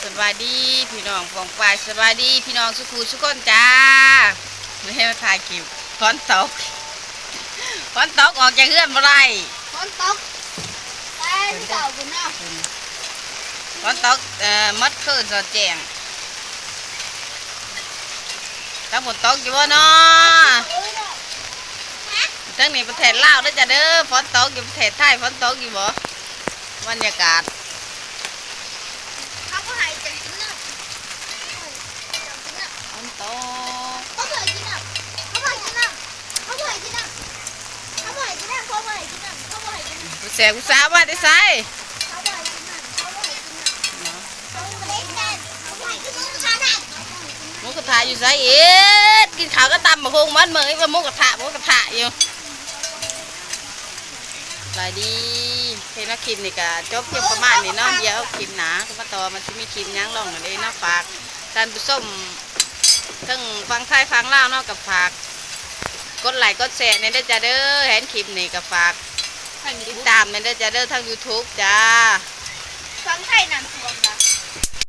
ສະບາຍດີພີ່ນ້ອງປ້ອງປາຍ ສະບາຍດີພີ່ນ້ອງສູ່ຜູ້ສູ່ຄົນຈ້າ. ມື້ນີ້ມາຖ່າຍຄລິບ ຝົນຕົກ ຝົນຕົກອອກຈາກເຮືອນບໍ່ໄດ້ ຝົນຕົກແຕ່ເຊົ້າພຸ້ນເນາະ ຝົນຕົກ ເອີ ໝົດຄືນສອດແຈ້ງ. ທາງພຸ້ນຕົກຢູ່ບໍ່ເນາະ? ທາງນີ້ປະເທດລາວເດີຈ້າເດີ ຝົນຕົກຢູ່. ປະເທດໄທຝົນຕົກຢູ່ບໍ່? ບັນຍາກາດ ເຂົາບໍ່ໃຫ້ເຈົ້າກິນນ້ຳ ຝົນຕົກ ເຂົາບໍ່ໃຫ້ກິນນ້ຳ ເຂົາບໍ່ໃຫ້ກິນນ້ຳ ເຂົາບໍ່ໃຫ້ກິນນ້ຳ ເຂົາບໍ່ໃຫ້ກິນນ້ຳ ເຂົາບໍ່ໃຫ້ກິນນ້ຳ ເຂົາບໍ່ໃຫ້ກິນນ້ຳ ຜູ້ແຊວຜູ້ສາວມາແຕ່ໃສ? ເຂົາບໍ່ໃຫ້ກິນນ້ຳ ເຂົາບໍ່ໃຫ້ກິນນ້ຳ ເນາະ ເຂົາບໍ່ໃຫ້ກິນນ້ຳ ເຂົາບໍ່ໃຫ້ກິນນ້ຳ ໝູກະທະຢູ່ໃສອີກ? ກິນເຂົ້າກັບຕຳບັກຫຸ່ງໝົດມື້ ວ່າໝູກະທະ ໝູກະທະຢູ່. ສະບາຍດີ ໂອເຄເນາະ ຄລິບນີ້ກະຈົບພຽງປະມານນີ້ເນາະ ດຽວຄລິບໜ້າກະມາຕໍ່ ມັນຊິມີຄລິບຫຍັງລົງຫັ້ນເດເນາະ. ຝາກທ່ານຜູ້ຊົມ ທັງຝັ່ງໄທຝັ່ງລາວເນາະ ກະຝາກກົດໄລກົດແຊແດ່ເດີຈ້າເດີ. ເຫັນຄລິບນີ້ກະຝາກຕິດຕາມແດ່ເດີຈ້າເດີ ທາງຢູທູບຈ້າ. ຝັ່ງໄທນ້ຳຖ້ວມບໍ່?